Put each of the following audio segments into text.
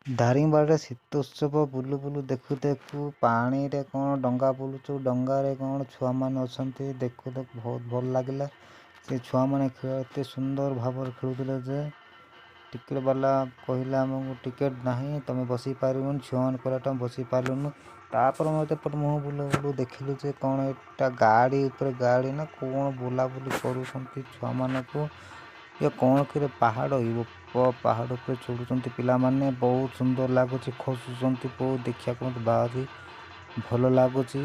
ଦାରିଙ୍ଗବାଡ଼ିରେ ଶୀତ ଉତ୍ସବ ବୁଲୁ ବୁଲୁ ଦେଖୁ ଦେଖୁ ପାଣିରେ କ'ଣ ଡଙ୍ଗା ବୁଲୁଛୁ, ଡଙ୍ଗାରେ କ'ଣ ଛୁଆମାନେ ଅଛନ୍ତି। ଦେଖୁ ଦେଖୁ ବହୁତ ଭଲ ଲାଗିଲା। ସେ ଛୁଆମାନେ ଖେଳ ଏତେ ସୁନ୍ଦର ଭାବରେ ଖେଳୁଥିଲେ ଯେ ଟିକେଟ୍ ବାଲା କହିଲା ଆମକୁ ଟିକେଟ୍ ନାହିଁ, ତୁମେ ବସି ପାରିବନି। ଛୁଆମାନେ କହିଲାଠୁ ଆମେ ବସି ପାରିଲୁନୁ। ତାପରେ ମୋତେ ଏପଟେ ମୁହଁ ବୁଲୁ ବୁଲୁ ଦେଖିଲୁ ଯେ କ'ଣ ଏଇଟା ଗାଡ଼ି ଉପରେ ଗାଡ଼ି ନା କ'ଣ ବୁଲାବୁଲି କରୁଛନ୍ତି ଛୁଆମାନଙ୍କୁ। ଇଏ କ'ଣ କିରେ ପାହାଡ଼, ପାହାଡ଼ ଉପରେ ଚଢ଼ୁଛନ୍ତି ପିଲାମାନେ। ବହୁତ ସୁନ୍ଦର ଲାଗୁଛି, ଖସୁଛନ୍ତି ବହୁତ, ଦେଖିବାକୁ ମୋତେ ଭାରି ଭଲ ଲାଗୁଛି।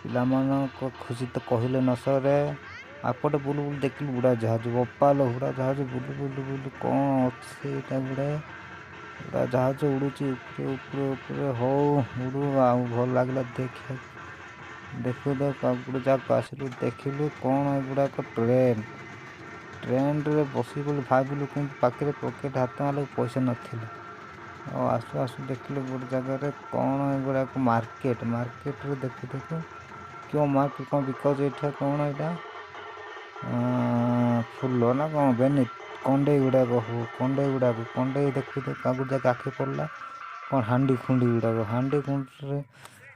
ପିଲାମାନଙ୍କ ଖୁସି ତ କହିଲେ ନ ସରେ। ଏପଟେ ବୁଲୁ ବୁଲୁ ଦେଖିଲୁ ଉଡ଼ାଜାହାଜ, ବୋପାଲୋ ଉଡ଼ାଜାହାଜ ବୁଲୁ ବୁଲୁ ବୁଲୁ କ'ଣ ଅଛି ଏଇଟା ଗୁଡ଼ାଏ ଉଡ଼ାଜାହାଜ ଉଡ଼ୁଛି ଉପରେ ଉପରେ ଉପରେ। ହଉ ଉଡ଼ୁ, ଆଉ ଭଲ ଲାଗିଲା ଦେଖିବାକୁ। ଦେଖୁ ଦେଖୁ ଆଉ ଗୋଟେ ଜାଗାକୁ ଆସିଲୁ, ଦେଖିଲୁ କ'ଣ ଏଗୁଡ଼ାକ ଟ୍ରେନ୍। ଟ୍ରେନ୍ରେ ବସିବୁ ବୋଲି ଭାବିଲୁ, କିନ୍ତୁ ପାଖରେ ପକେଟ୍ ହାତ ମାରିବାକୁ ପଇସା ନଥିଲା। ଆଉ ଆସୁ ଆସୁ ଦେଖିଲୁ ଗୋଟେ ଜାଗାରେ କ'ଣ ଏଗୁଡ଼ାକ ମାର୍କେଟ। ମାର୍କେଟରେ ଦେଖୁ ଦେଖୁ କେଉଁ ମାର୍କେଟ କ'ଣ ବିକା ଏଇଟା କ'ଣ ଏଇଟା ଫୁଲ ନା କ'ଣ ବେନି କଣ୍ଡେଇ ଗୁଡ଼ାକ। ହଉ କଣ୍ଡେଇ ଗୁଡ଼ାକ କଣ୍ଡେଇ ଦେଖୁ ଦେଖୁ ଆଉ ଗୋଟେ ଜାଗା ଆଖି ପଡ଼ିଲା କ'ଣ ହାଣ୍ଡି ଖୁଣ୍ଡି ଗୁଡ଼ାକ। ହାଣ୍ଡି ଖୁଣ୍ଡିରେ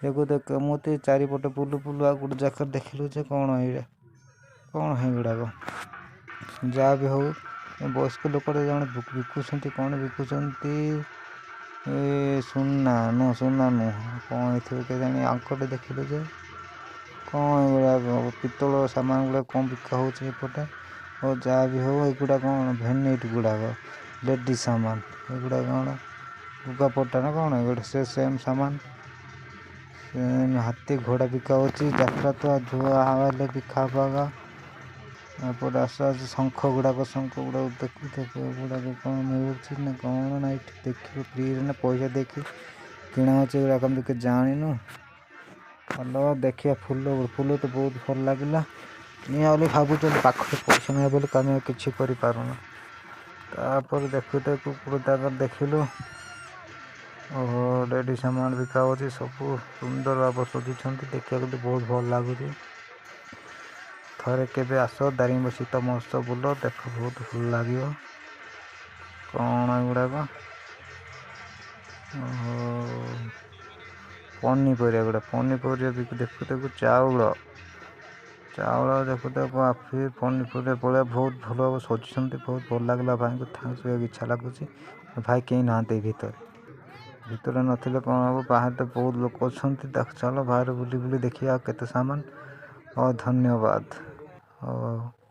ଦେଖୁ ଦେଖୁ ମୋତେ ଚାରିପଟେ ବୁଲୁ ବୁଲୁ ଆଉ ଗୋଟେ ଜାଗାରେ ଦେଖିଲୁ ଯେ କ'ଣ ଏଇଟା କ'ଣ ଏଗୁଡ଼ାକ। ଯାହା ବି ହଉ, ବୟସ୍କ ଲୋକଟେ ଜଣେ ବିକୁଛନ୍ତି। କ'ଣ ବିକୁଛନ୍ତି? ଏ ସୁନା ନୁହଁ, ସୁନା ନୁହଁ, କ'ଣ ହେଇଥିବ କେଜାଣି। ଆଙ୍କଟେ ଦେଖିଲୁ ଯେ କ'ଣ ଏଗୁଡ଼ାକ ପିତ୍ତଳ ସାମାନ ଗୁଡ଼ାକ କ'ଣ ବିକା ହେଉଛି ଏପଟେ। ହଉ ଯାହା ବି ହଉ, ଏଗୁଡ଼ା କ'ଣ ଭେନିଟ୍ ଗୁଡ଼ାକ, ଲେଡ଼ିଜ୍ ସାମାନ ଏଗୁଡ଼ା। କ'ଣ ଲୁଗାପଟା ନା କ'ଣ ଏଗୁଡ଼ା? ସେ ସେମ୍ ସାମାନ, ସେମ୍ ହାତୀ ଘୋଡ଼ା ବିକା ହେଉଛି। ଯାତ୍ରା ତ ଧୁଆ ହେଲେ ବିକା ହବା। ଏପଟେ ଆସୁ ଆସୁ ଶଙ୍ଖ ଗୁଡ଼ାକ, ଶଙ୍ଖ ଗୁଡ଼ାକ ଦେଖୁ ଦେଖୁ ଏଗୁଡ଼ାକ କ'ଣ ମିଳୁଛି ନା କ'ଣ ନା ଏଠି ଦେଖିବୁ ଫ୍ରିରେ ନା ପଇସା ଦେଇକି କିଣା ହେଉଛି ଏଗୁଡ଼ାକ ଆମେ କିଛି ଜାଣିନୁ। ଭଲ ଦେଖିବା ଫୁଲ, ଫୁଲ ତ ବହୁତ ଭଲ ଲାଗିଲା। ନିଆ ବୋଲି ଭାବୁଛନ୍ତି, ପାଖରେ ପଇସା ନାହିଁ ବୋଲି ଆମେ କିଛି କରିପାରୁନୁ। ତାପରେ ଦେଖୁ ଦେଖୁ ଗୋଟେ ଜାଗାରେ ଦେଖିଲୁ, ଓହୋ, ଲେଡ଼ିଜ୍ ସାମାନ ବିକା ହେଉଛି। ସବୁ ସୁନ୍ଦର ଭାବରେ ସଜେଇଛନ୍ତି, ଦେଖିବାକୁ ତ ବହୁତ ଭଲ ଲାଗୁଛି। ଥରେ କେବେ ଆସ ଦାରିଙ୍ଗବାଡ଼ି ଶୀତ ମହୋତ୍ସବ ବୁଲ, ଦେଖ ବହୁତ ଭଲ ଲାଗିବ। କ'ଣ ଏଗୁଡ଼ାକ? ଓହୋ, ପନିପରିବା ଗୁଡ଼ା। ପନିପରିବା ବିକୁ ଦେଖୁ ଦେଖୁ ଚାଉଳ, ଚାଉଳ ଦେଖୁ ଦେଖୁ ଫିର୍ ପନିପରିବା ଭଳିଆ ବହୁତ ଭଲ ଭାବରେ ସଜେଇଛନ୍ତି। ବହୁତ ଭଲ ଲାଗିଲା। ଭାଇଙ୍କୁ thanks କହିବାକୁ ଇଚ୍ଛା ଲାଗୁଛି। ଭାଇ କେହି ନାହାନ୍ତି ଭିତରେ। ଭିତରେ ନଥିଲେ କ'ଣ ହେବ, ବାହାରେ ତ ବହୁତ ଲୋକ ଅଛନ୍ତି। ଚାଲ ବାହାରେ ବୁଲି ବୁଲି ଦେଖିବା ଆଉ କେତେ ସାମାନ। ହଉ, ଧନ୍ୟବାଦ। ହଉ।